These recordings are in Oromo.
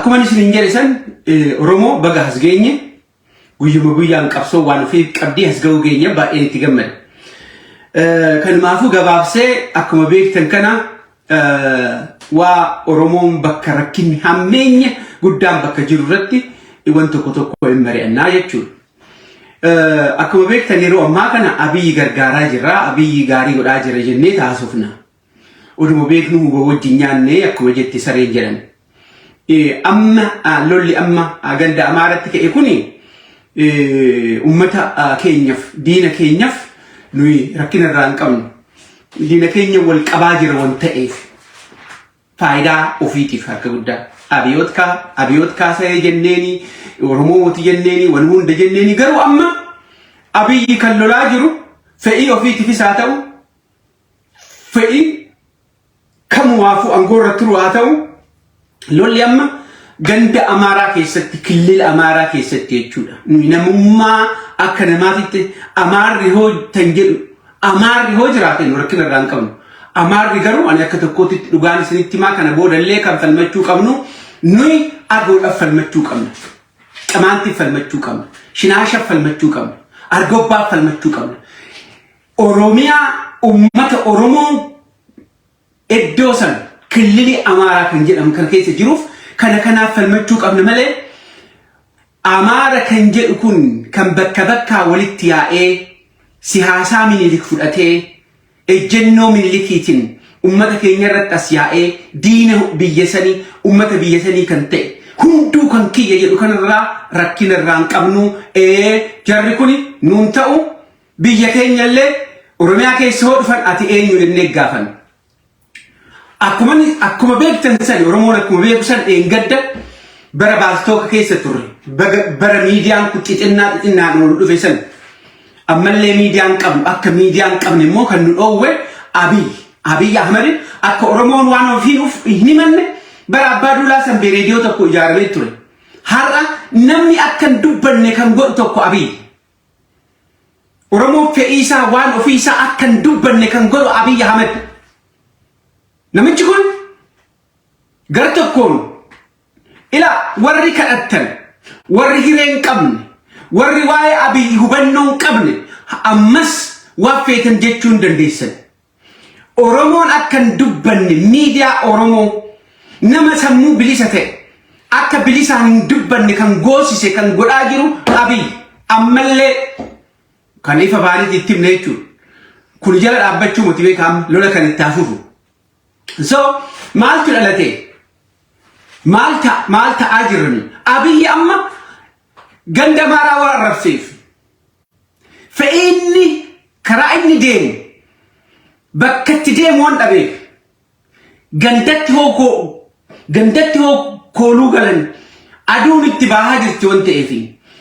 Akkuma isin hin jedhe san, Oromoo, baga as geenye. Guyyuma guyyaan qabsoo waan ofii qabdii as ga'uu geenye, baay'een itti gammada. Kanumaafuu gabaabsee, akkuma beektan kana, waa Oromoon bakka rakkinni hammeenya guddaan bakka jiru irratti waan tokko tokko hin mari'annaa jechuudha. Akkuma beektan, yeroo ammaa kana Abiyyi gargaaraa jirra, Abiyyi gaarii godhaa jira jennee taasifna. Oduma beeknu huba wajjin nyaannee akkuma jette sareen jedhan. Amma lolli amma ganda Amaaratti ka'e kuni uummata keenyaaf, diina keenyaaf nuyi rakkina irraa hin qabnu. Diina keenya wal qabaa jira waan ta'eef faayidaa ofiitiif harka guddaa. Abiyoot kaasa'ee jenneeni, Oromoo mootii jenneeni, waan hunda jenneeni, garuu amma Abiyyi kan lolaa jiru fedhii ofiitiifis haa ta'u, fedhii kamumaafuu aangoo irra turu haa ta'u, lolli amma ganda Amaaraa keessatti, killila Amaaraa keessatti jechuudha. Nuyi namummaa akka namaatitti Amaarri hoo tan jedhu, Amaarri hoo jiraate nu rakkina irraa hin qabnu. Amaarri garuu ani akka tokkootitti dhugaan isinitti himaa, kana boodallee kan falmachuu qabnu nuyi Agoodhaaf falmachuu qabna. Qamaantiif falmachuu qabna. Shinaashaaf falmachuu qabna. Argobbaaf falmachuu qabna. Oromiyaa, uummata Oromoo iddoo san killilii Amaaraa kan jedhamu kan keessa jiruuf kana kanaaf falmachuu qabna malee, Amaara kan jedhu kun kan bakka bakkaa walitti yaa'ee siyaasaa Minilik fudhatee ejjennoo Minilikiitiin ummata keenya irratti as yaa'ee diina biyya sanii, ummata biyya sanii kan ta'e hunduu kan kiyya jedhu kanarraa rakkina irraa hin qabnu. Jarri kun nuun ta'u, biyya keenya illee Oromiyaa keessa hoo dhufan ati eenyu jennee gaafanna. Akkuma beektan san, Oromoon akkuma beeku san, dheengadda bara Paltalk keessa turre, bara miidiyaan kun xixinnaa xixinnaan ol dhufe san, ammallee miidiyaan qabnu akka miidiyaan qabne immoo kan nu dhoowwe Abiy Ahmed akka Oromoon waan ofiin hin himanne bara Abbaa Duulaa san reediyoo tokko ijaaramee ture. Har'a namni akka hin dubbanne kan godhu tokko Abiy. Oromoon fedhii isaa, waan ofii isaa akka hin dubbanne kan godhu Abiy Ahmed. Namichi kun gar tokkoon ila warri kadhattan, warri hiree hin qabne, warri waa'ee Abiy hubannoo hin qabne ammas waan feetan jechuu hin dandeessan. Oromoon akka hin dubbanne, miidiyaa Oromoo nama sammuu bilisa ta'e akka bilisaan hin dubbanne kan goosise, kan godhaa jiru Abiy ammallee kan ifa baanitti itti himne jechuudha. Kun jala dhaabbachuu miti, beekaam lola kan itti hafufu. So maaltu dhalate? Maal ta'aa jirani? Abiyyi amma ganda Amaaraa waan arrabseef fedhiinni karaa inni deemu bakka itti deemu waan dhabeef gandatti hoo kooluu galan aduun itti bahaa jirti waan ta'eef,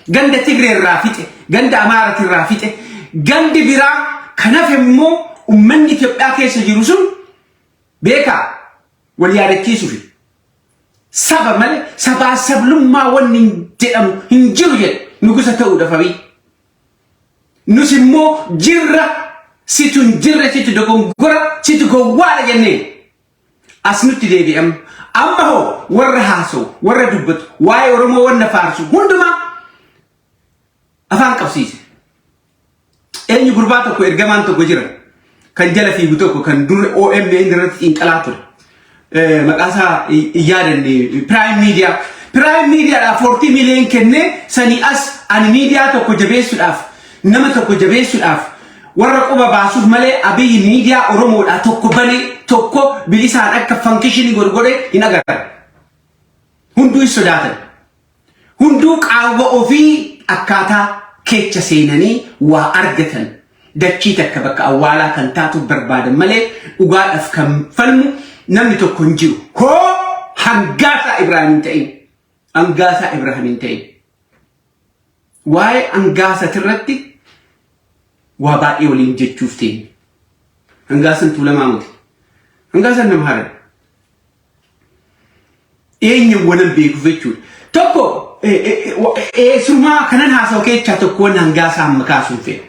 ganda Tigree irraa fixe, ganda Amaarati irraa fixe, gandi biraa kanaaf immoo uummanni Itoophiyaa keessa jiru sun beekaa wal yaadachiisuufi. Saba malee sabaa sablummaa wanni jedhamu hin jiru jedhe nugusa ta'uudhaaf Abiy. Nus immoo jirra, situ hin jirre, situ dogongora, situ gowwaadha jennee as nutti deebi'am. Amma hoo warra haasa'u, warra dubbatu, waa'ee Oromoo wanna faarsu hundumaa afaan qabsiise. Eenyu, gurbaa tokko, ergamaan tokko jira. Kan jala fiigu tokko, kan dur OMN irratti xiinxalaa ture. Maqaa isaa hin yaadanne, Prime Media. Prime Mediadhaaf 40 million kennee sanii as ani miidiyaa tokko jabeessuudhaaf, nama tokko jabeessuudhaaf, warra quba baasuuf malee Abiyyi miidiyaa Oromoodhaa tokko banee tokko bilisaan akka function godhu godhe hin agarre. Hunduu hin sodaatan. Hunduu qaawwa ofii akkaataa kecha seenanii waa argatan. Dachii takka bakka awwaalaa kan taatu barbaadan malee dhugaadhaaf kan falmu namni tokko hin jiru. Hoo Hangaasaa Ibraahim hin ta'in. Hangaasaa Ibraahim hin ta'in. Waa'ee hangaasatirratti waa baay'ee waliin jechuuf teenya. Hangaasan Tuulamaa miti. Hangaasan nama Harar. Eenyu wanan beekuuf jechuudha. Tokko eessumaa kanan haasa'u keessaa tokko waan Hangaasaa amma kaasuun fedha.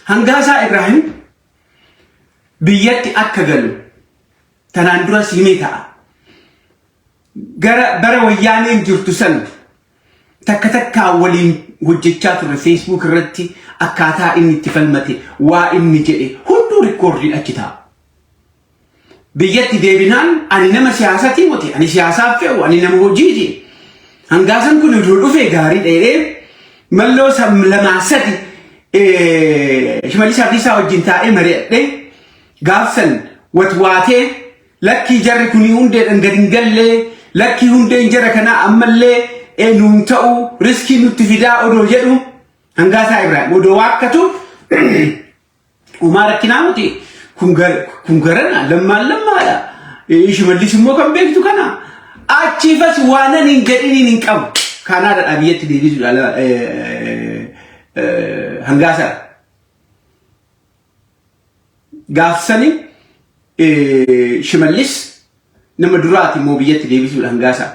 Hangaasaa Ibraahim biyyatti akka galu tanaan dura himee ta'a. Gara bara Wayyaaneen jirtu san takka takkaa waliin hojjechaa ture. Facebook irratti akkaataa inni itti falmate, waa inni jedhe hunduu record achi ta'a. Biyyatti deebinaan ani nama siyaasatii miti, ani siyaasaaf fe'u, ani nama hojiiti. Hangaasan kun iddoo dhufee gaarii dheeree malloo lamaa sadi Shimallis Abdiisaa wajjin taa'ee mari'adhee, gaafsan watwaatee, lakkii, jarri kun hundeedhaan gadi hin gallee, lakkii, hundeen jara kanaa ammallee nuun ta'u, risk nutti fidaa odoo jedhu, Hangaasaa Ibrahim odoo waakkatu, uumaa rakkinaa miti. Kun garana lammaan lammaadha. Shimallis immoo kan beektu kana. Achiifas waanan hin jedhiniin hin qabu. Kaanaadaadhaa biyyatti deebisuudha Hangaasaa. Gaafsani Shimallis nama duraati immoo biyyatti deebisuudha Hangaasaa.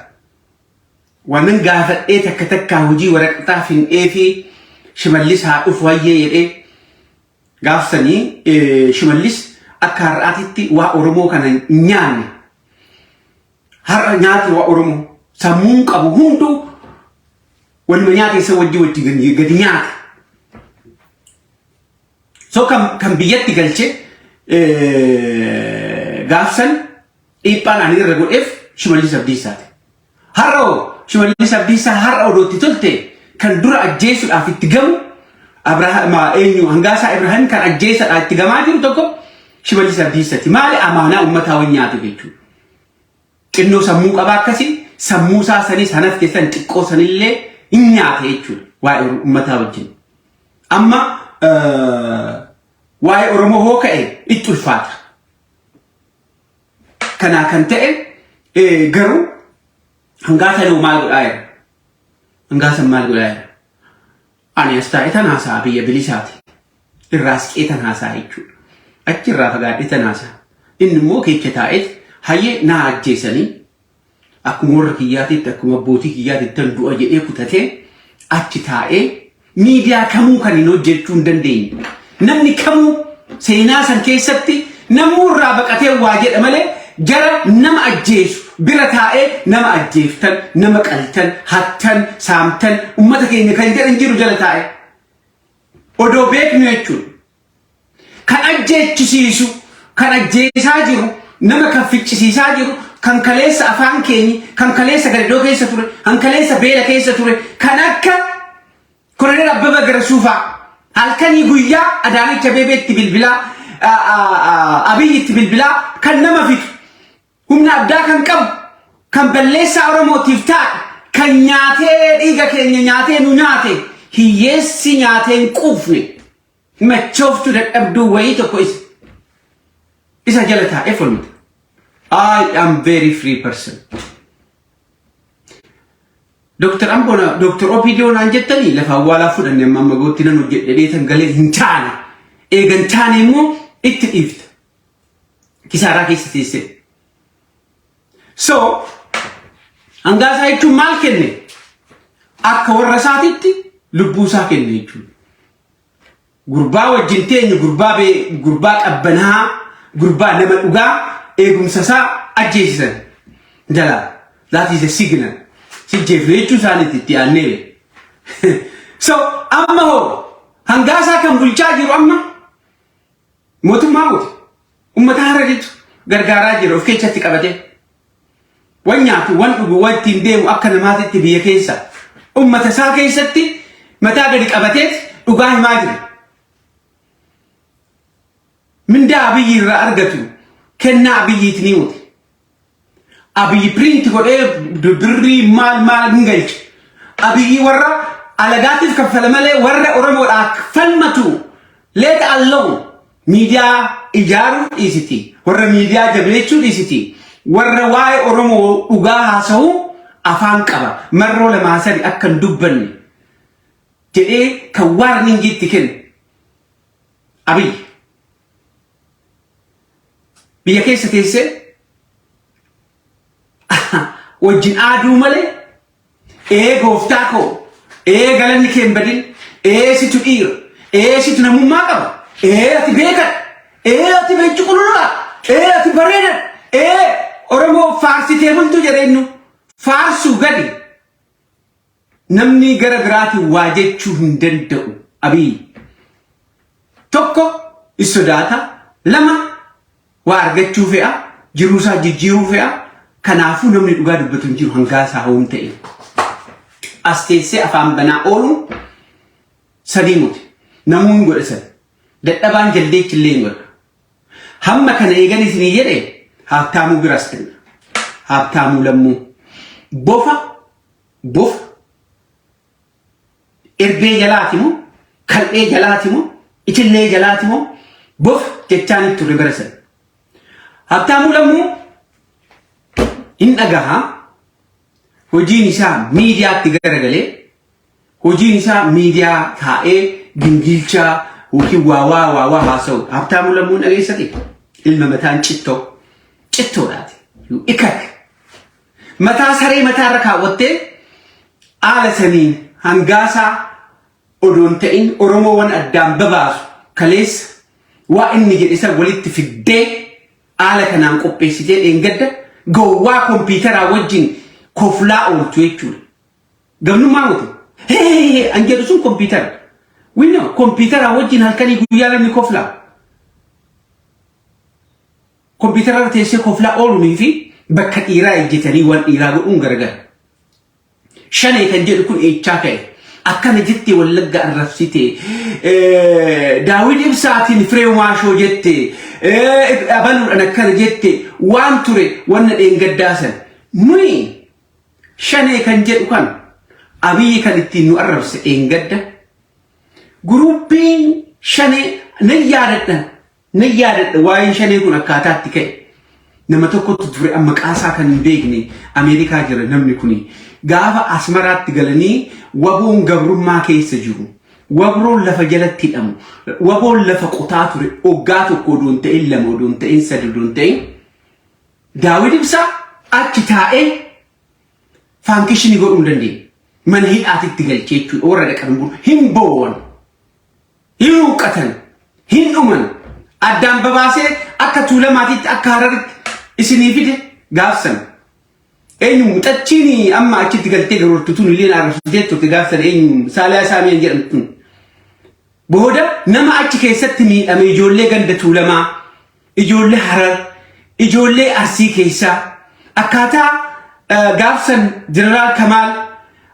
Waanan gaafadhee takka takkaa hojii waraqataa fin'ee fi Shimallis haa dhufu hayyee jedhee, gaafsanii Shimallis akka har'aatitti waa Oromoo kana hin nyaanne. Har'a nyaati waa Oromoo sammuun qabu hunduu waluma nyaata isa wajji wajji gadi nyaata. So kan biyyatti galche gaafsan dhiiphaan ani irra godheef Shimallis Abdiisaati. Har'a hoo Shimallis Abdiisaa har'a odoo itti tolte kan dura ajjeesuudhaaf itti gamu Abrahaam eenyu, Hangaasaa Ibrahim kan ajjeesadhaa itti gamaa jiru tokko Shimallis Abdiisaati. Maali? Amaanaa uummataa waan nyaatu jechuudha. Xinnoo sammuu qabaa akkasii, sammuu isaa sanii sanafte san xiqqoo sanillee hin nyaate jechuudha waa'ee uummataa wajjin. Amma waa'ee Oromoo hoo ka'e itti ulfaata. Kanaa kan ta'e garuu Hangaasan maal godhaa jira? Hangaasan maal godhaa jira? Ani as taa'ee tan haasa'a, biyya bilisaati. Irraa siqee tan haasa'a jechuudha. Achi irraa fagaadhee tan haasa'a. Inni immoo keessa taa'eet hayyee naa ajjeesanii akkuma warra kiyyaatitti, akkuma abbootii kiyyaatitti tan du'a jedhee kutatee achi taa'ee miidiyaa kamuu kan hin hojjechuu hin dandeenye. Namni kamuu seenaa san keessatti namuu irraa baqatee waa jedha malee, jara nama ajjeesu bira taa'ee nama ajjeeftan, nama qaltan, hattan, saamtan, ummata keenya kan jedhan jiru jala taa'ee. Odoo beeknu jechuudha. Kan ajjeechisiisu, kan ajjeesaa jiru, nama kan ficcisiisaa jiru, kan kaleessa afaan keenya, kan kaleessa gadadoo keessa ture, kan kaleessa beela keessa ture, kan akka Koloneel Abbabaa Garasuufaa halkanii guyyaa Adaanech Abeebeetti bilbilaa, Abiyyitti bilbilaa kan nama fixu, humna addaa kan qabu, kan balleessaa Oromootiif taa'e, kan nyaatee dhiiga keenya nyaatee nu nyaate, hiyyeessi nyaatee hin quufne, machooftuu dadhabduu wayii tokko isa jala taa'ee falmata. I am very free person. Dr. Amboona, Dr. OPDO naan jettanii lafa awwaalaa fudhanne, amma amma gootti nan hojjedhe dheetan galee hin taane. Eegan taane immoo itti dhiifta. Kisaaraa keessa teessee. So, Hangaasaa jechuun maal kenne? Akka warra isaatitti lubbuu isaa kenne jechuudha. Gurbaa wajjin teenyu, gurbaa gurbaa qabbanaa, gurbaa nama dhugaa, eegumsa isaa ajjeesisan jalaa. That is a signal. Sijjeefne jechuu isaaniitti itti aannee. So amma hoo Hangaasaa kan bulchaa jiru amma mootummaa miti. Uummata Harariitu gargaaraa jira of keessatti qabatee. Wan nyaatu, wan dhugu, wan ittiin deemu akka namaatitti biyya keessa. Uummata isaa keessatti mataa gadi qabateet dhugaa himaa jira. Mindaa Abiyyi irraa argatu kennaa Abiyyiiti ni muti. Abiyyi print godhee birrii maal maal hin galche. Abiyyi warra alagaatiif kaffala malee warra Oromoodhaaf falmatu, let alone miidiyaa ijaaruu dhiisiti. Warra miidiyaa jabeechuu dhiisiti. Warra waa'ee Oromoo dhugaa haasa'u afaan qaba. Marroo lamaa sadi akka hin dubbanne jedhee kan warning itti kennu. Abiyyi. Biyya keessa teessee wajjin aaduu malee, ee gooftaa koo, ee galanni kee hin badin, ee situ dhiira, ee situ namummaa qaba, ee ati beekadha, ee ati beechu qulqullaa, ee ati bareedadha, ee Oromoo faarsitee bultu jedheenyu. Faarsuu gadi namni gara biraatiin waa jechuu hin danda'u Abiyyi. Tokko is sodaata, lama waa argachuu fe'a, jiruusaa jijjiiruu fe'a. Kanaafuu namni dhugaa dubbatu hin jiru hangaasaa hoom ta'e. As teessee afaan banaa ooluun sadii muti. Namuun godha sana. Dadhabaan jaldeechi illee hin godha. Hamma kana eegan isinii jedhe Haabtaamuu biras kenna. Haabtaamuu Lammuu. Bofa bofa erbee jalaati moo kal'ee jalaati moo itillee jalaati moo bofa jechaan itti turre bara sana. Haabtaamuu Lammuu hin dhagaha. Hojiin isaa miidiyaatti garagalee, hojiin isaa miidiyaa taa'ee gingilchaa yookiin waa waa waa waa haasa'u. Habtaamuu Lammuu dhageessate ilma mataan cittoo cittoodhaati. Ikak mataa saree mataarra kaawwattee haala saniin hangaasaa odoon ta'in Oromoowwan addaan babaasu kaleessa waa inni jedhe san walitti fiddee haala kanaan qopheessitee dheengadda gowwaa kompiitaraa wajjin koflaa ooltu jechuudha. Gamnummaa miti. Hee an jedhu sun kompiitara. We know kompiitara wajjin halkanii guyyaa namni koflaa. Kompiitara irra teessee koflaa oolunii fi bakka dhiiraa ejjetanii waan dhiiraa godhuun garagara. Shanee kan jedhu kun eechaa ka'e. Akkana jettee Wallagga arrabsite. Daawit Ibsaatiin firee maashoo jette. Abaluudhaan akkana jette. Waan ture wanna dheengaddaa san. Nuyi Shanee kan jedhu kan Abiyyi kan ittiin nu arrabse dheengadda. Guruppiin shanee nan yaadadha. Nan yaadadha waa'een shanee kun akkaataa itti ka'e. Nama tokkotu ture amma maqaasaa kan hin beekne, Ameerikaa jira namni kuni. Gaafa Asmaraatti galanii waboon gabrummaa keessa jiru. Wabroon lafa jalatti hidhamu. Waboon lafa qotaa ture oggaa tokko odoo hin ta'in, lama odoo hin ta'in, sadi odoo hin ta'in. Daawit Ibsaa achi taa'ee function godhuu hin dandeenye. Mana hidhaatitti galchee jechuudha. Warra dhaqan bulu hin boowan, hin huuqqatan, hin dhuman. Addaan babaasee akka Tuulamaatitti akka Hararitti isinii fide gaafsan. Eenyu muxachiin amma achitti galtee garoortu tun illee arrabsitee turte gaafsan, eenyu, Saaliyaa Saamiyaan jedhamtu tun. Booda nama achi keessatti miidhame, ijoollee ganda Tuulamaa, ijoollee Harar, ijoollee Arsii keessaa, akkaataa gaafsan Jeneraal Kamaal,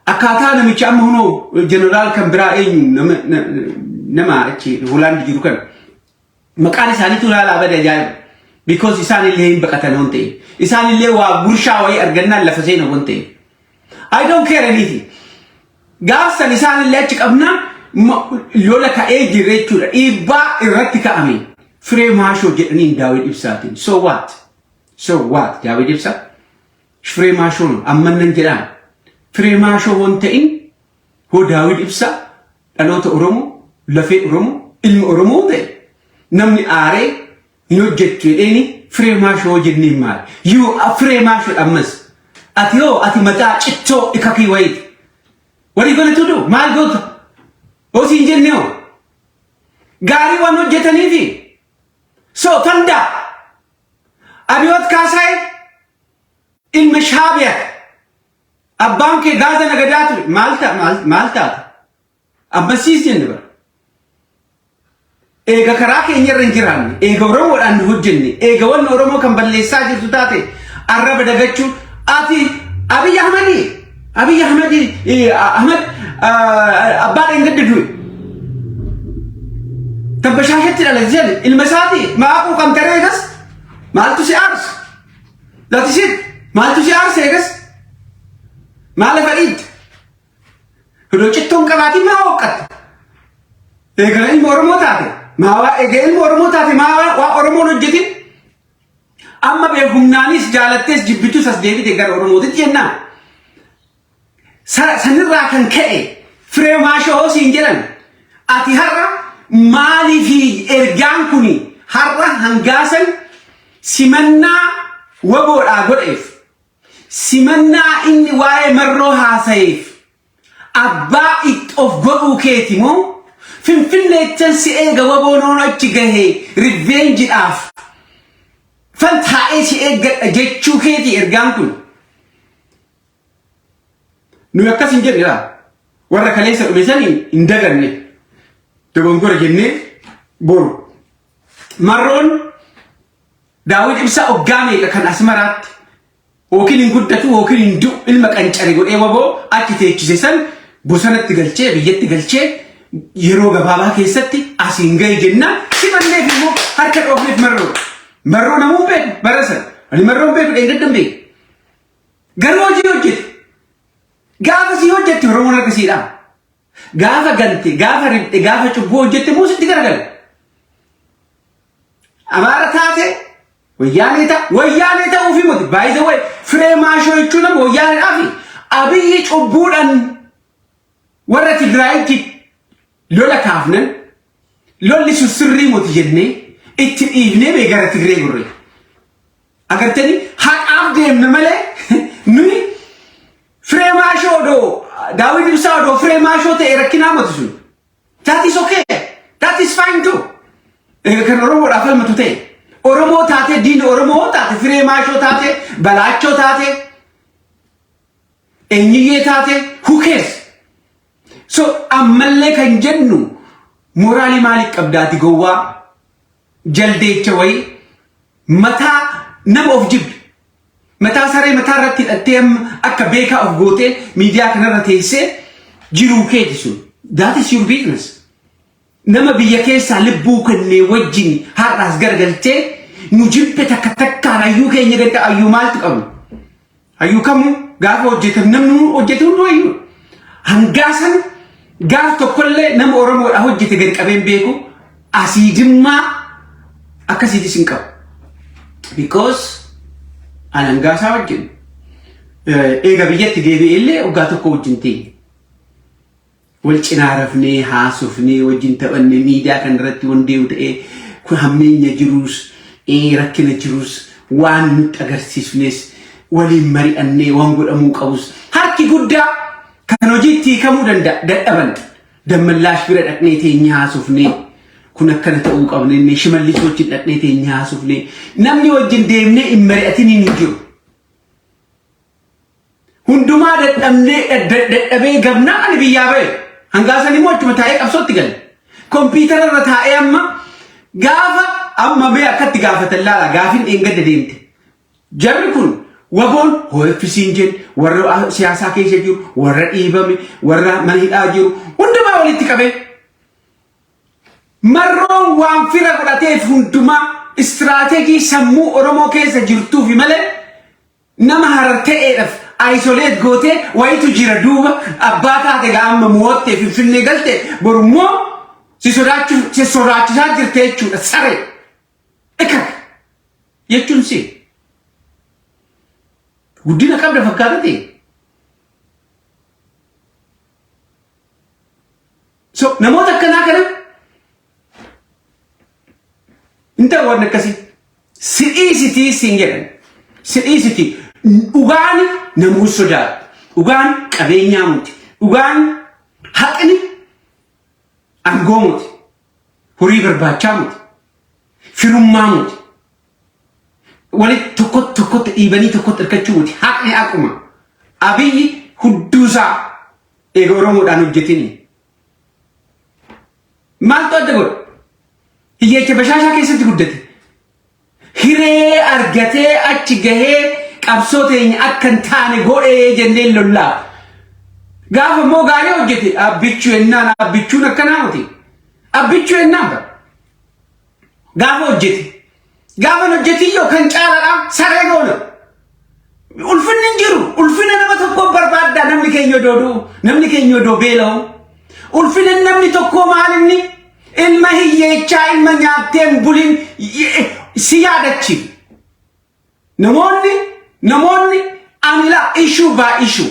akkaataa namicha amma hunoo jeneraal kan biraa, eenyu, nama achi Hoolaandi jiru kan maqaan isaaniitu ilaalaa bade, ajaa'iba. Because isaan illee hin baqatan waan ta'eef. Isaan illee waa gurshaa wayii argannaan lafa seena waan ta'eef. I don't care anything. Gaafsan isaan illee achi qabnaan lola ka'ee jira jechuudha. Dhiibbaa irratti ka'ame. Firee maashoo jedhaniin Daawit Ibsaatiin. So what? So what? Daawit Ibsaa? Firee maashoo amman nan jedhaan. Firee maashoo waan ta'in hoo Daawit Ibsaa dhaloota Oromoo, lafee Oromoo, ilma Oromoo ta'e namni aaree hin hojjettu jedheeni firee maashoo jenneen maali? Yoo firee maashoo ammas. Ati hoo, ati mataa cittoo ikakii wayiiti. What are you going to do? Maal goota? Hoo siin jenne hoo? Gaarii waan hojjetaniifi. So fandaa. Abiyoot Kaasaayee ilma Shaabiyaati. Abbaan kee gaaza nagadaa ture. Maal ta'a maal taata? Abbasiis jenne bara. Eega karaa keenya irra hin jiraanne, eega Oromoodhaan nu hojjenne, eega wanni Oromoo kan balleessaa jirtu taate arraba dagachuu ati Abiy Ahmadi Abiy Ahmadi Ahmad abbaa dheengadda du'e. Tabbashaashetti dhalate jedhe ilma isaati maaquu kan taree eegas maaltu si aarsa? That is it. Maaltu si aarsa eegas? Maal lafa dhiitte? Odoo cittoon qabaatiin maa hooqqatta? Egaa ilma Oromoo taate maa waa egaa ilma Oromoo taate maa waa Oromoon hojjetin? Amma bee humnaanis jaalattees jibbitus as deebite gara Oromootitti jennaan. Sanirraa kan ka'e firee maashoo siin jedhan. Ati har'a maaliif ergaan kuni har'a hangaasan simannaa waboodhaa godheef, simannaa inni waa'ee Marroo haasayeef abbaa itti of godhuu keeti moo Finfinneettan si eega, waboon achi gahee revenge-dhaaf fan taa'ee si eeggadha jechuu keeti ergaan kun? Nuyi akkas hin jedhe. Warra kaleessa dhume sanii hin daganne. Dogongora jennee boru. Marroon Daawit Ibsaa oggaa meeqa kan Asmaraatti yookiin hin guddatu yookiin hin du'u, ilma qancare godhee waboo achi teechise san bosonatti galchee, biyyatti galchee, yeroo gabaabaa keessatti asiin gahe jennaan simanneef immoo harka dhoofneef. Marroo, marroo namuu beeku bara sana. Ani marroon beeku dheengaddan beeku. Garuu hojii hojjete. Gaafa sii hojjette Oromoon harka siidhaa. Gaafa gante, gaafa ribxe, gaafa cubbuu hojjette immoo sitti garagala. Amaara taate, wayyaanee ta'a, wayyaanee ta'uu fi miti. By the way, Firee Maashoo jechuun nama wayyaaneedhaafi Abiyyi cubbuudhaan warra Tigraayitti lola kaafnan, lolli sun sirrii miti jennee itti dhiifnee bee gara Tigree gurre. Agartanii, haqaaf deemna malee nuyi Firee Maashoo odoo, Daawit Ibsaa odoo Firee Maashoo ta'e rakkinaa miti sun. That is okay. That is fine too. Kan Oromoodhaaf falmatu ta'e. Oromoo taate, diina Oromoo taate, Firee Maashoo taate, Balaachoo taate, eenyuyyee taate, who cares? So ammallee kan jennu, moraalii maalii qabdaati, gowwaa jaldeecha wayii, mataa nama of jibbe. Mataa saree mataa irratti hidhattee amma akka beekaa of gootee miidiyaa kanarra teessee jiruu keeti sun. That is your business. Nama biyya keessaa lubbuu kennee wajjin har'aas garagaltee nu jibbe takka takkaan hayyuu keenya gadi. Hayyuu maaltu qabnu? Hayyuu kamuu gaafa hojjetan, namni hojjete hunduu hayyuu. Hangaasan gaaf tokkollee nama Oromoodha hojjete gadi qabeen beeku, asiidimmaa akkasiitis hin qabu. Because ani hangaasaa wajjin eega biyyatti deebi'e illee waggaa tokko wajjin ta'e. Wal cinaa rafnee, haasofnee, wajjin taphanne, miidiyaa kan irratti wandee'u ta'ee kun hammeenya jiruus, rakkina jiruus waan nutti agarsiisnes, waliin mari'annee waan godhamuu qabus, harki guddaa kan hojiitti hiikamuu danda'a dadhaban Dammallaash bira dhaqnee teenyee haasofnee, kun akkana ta'uu qabne inni Shimallis wajjin dhaqnee teenyee haasofnee, namni wajjin deemnee hin mari'atiniin hin jiru. Hundumaa dadhabnee, dadhabee gabnaa ani biyyaa ba'e. Hangaasan immoo achuma taa'ee qabsootti gale. Kompiitara irra taa'ee amma gaafa amma mee akkatti gaafatan laala, gaafin dheengadda deemte. Jarri kun waboon OFC'n jennu, warra siyaasaa keessa jiru, warra dhiibame, warra mana hidhaa jiru hundumaa walitti qabee, marroon waan fira godhateef hundumaa istiraateejii sammuu Oromoo keessa jirtuufi malee, nama Harar ta'eedhaaf isolate gootee wayitu jira duuba. Abbaa taate gaa amma mo'attee Finfinnee galte, borummoo si sodaachisaa jirte jechuudha. Saree ikak jechuun si guddina qabda fakkaata ta'e. So namoota akkanaa kana hin ta'u waan akkasii. Si dhiisitii siin jedhan. Si dhiisitii. Dhugaan namuu sodaatu. Dhugaan qabeenyaa miti. Dhugaan, haqni aangoo miti. Horii barbaachaa miti. Firummaa miti. Walitti tokkotti tokkotti dhiibanii tokkotti hirkachuu miti. Haqni haquma. Abiyyi hudduusaa eega Oromoodhaan hojjetini. Maaltu adda godha? Hiyyeecha bashaashaa keessatti guddate. Hiree argatee achi gahee qabsoo teenya akka hin taane godhee jennee lollaa. Gaafa immoo gaarii hojjete abbichuu ennaan, abbichuun akkanaa miti. Abbichuu ennaan bara. Gaafa hojjete. Gaafa hin hojjetiyyoo kan caalaadhaa saree goona. Ulfinni hin jiru. Ulfina nama tokkoo barbaaddaa namni keenya odoo du'u, namni keenya odoo beela'u. Ulfina namni tokkoo maal inni? Ilma hiyyeechaa, ilma nyaattee hin bulin si yaadachiif. Namoonni ani laa ishuu baa ishuu.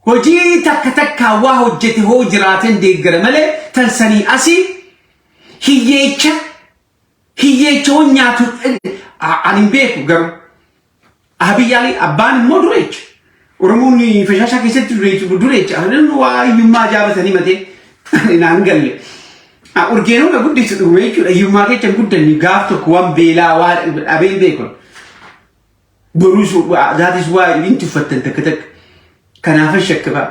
Hojii takka takkaa waa hojjete hoo jiraaten deeggara malee, tan sanii asii hiyyeecha hiyyeecha hoo nyaatu ani hin beeku garuu. Abiy Ali abbaan immoo dureecha. Oromoon fashaashaa keessatti dureecha dureecha. Waa hiyyummaa jaabatanii matee naan galle. Urgeenuu na guddisu dhume jechuudha. Hiyyummaa keessa hin guddanne, gaaf tokko waan beelaa waa dhabee beeku. Boruus that is why hin tuffattan takka takka. Kanaafan shakkifaa.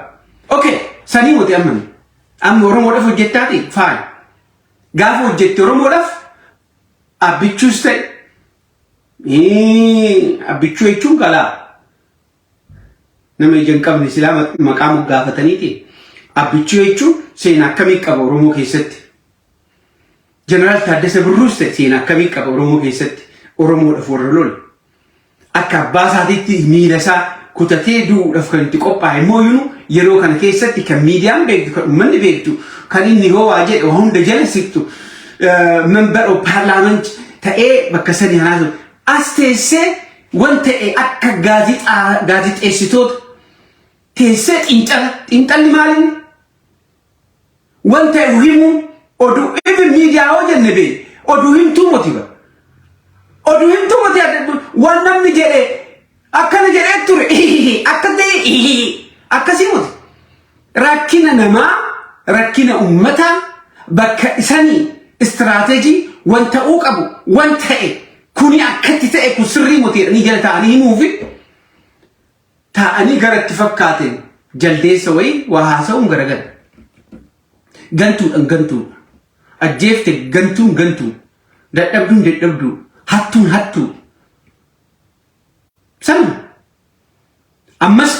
Okay, sanii moti amma. Amma Oromoodhaaf hojjettaati fine. Gaafa hojjette Oromoodhaaf Abbichuus ta'e, Abbichuu jechuun galaa nama ija hin qabne silaa maqaa moggaafataniiti. Abbichuu jechuun seenaa akkamii qaba Oromoo keessatti? Jeneraal Taaddasa Birruus ta'e seenaa akkamii qaba Oromoo keessatti? Oromoodhaaf warra lole. Akka abbaa isaatiitti miila isaa kutatee du'uudhaaf kan itti qophaa'e immoo yeroo kana keessatti kan miidiyaan beektu, kan uummanni beektu, kan inni hoo waa jedhe waa hunda jala siqtu, member of parliament ta'ee bakka sanii hanaa as teessee wan ta'e akka gaazixeessitoota teessee xiinxala. Xiinxalli maalinni wan ta'e himuun oduu, even miidiyaa hoo jenne bee oduu himtuu motiba oduu himtuu moti. Waan namni jedhe akkana jedhee ture, akka ta'e akkasii moti. Rakkina namaa, rakkina ummataa bakka isanii istiraateejii wan ta'uu qabu, wan ta'e kuni akkatti ta'e kun sirrii moti jedhanii jala ta'anii himuufi taa'anii gara itti fakkaateen jaldeessa wayii waa haasa'uun garagara. Gantuudhaan gantuudha. Ajjeefte gantuun gantuu. Dadhabduun dadhabduu. Hattuun hattuu. Sanuma. Ammas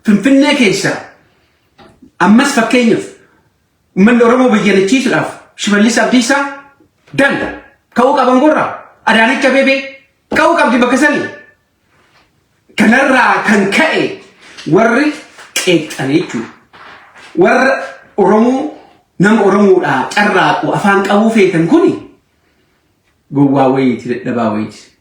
Finfinnee keessa ammas fakkeenyaaf uummanni Oromoo bayyanachiisuudhaaf Shimallis Abdiisaa danda ka'uu qaban gorra, Adaanech Abeebee ka'uu qabdi bakka sanii. Kanarraa kan ka'e warri qeeqxan jechuudha. Warra Oromoo, nama Oromoodhaa carraaqu afaan qabuu feetan kuni gowwaa wayiiti, dadhabaa wayiiti.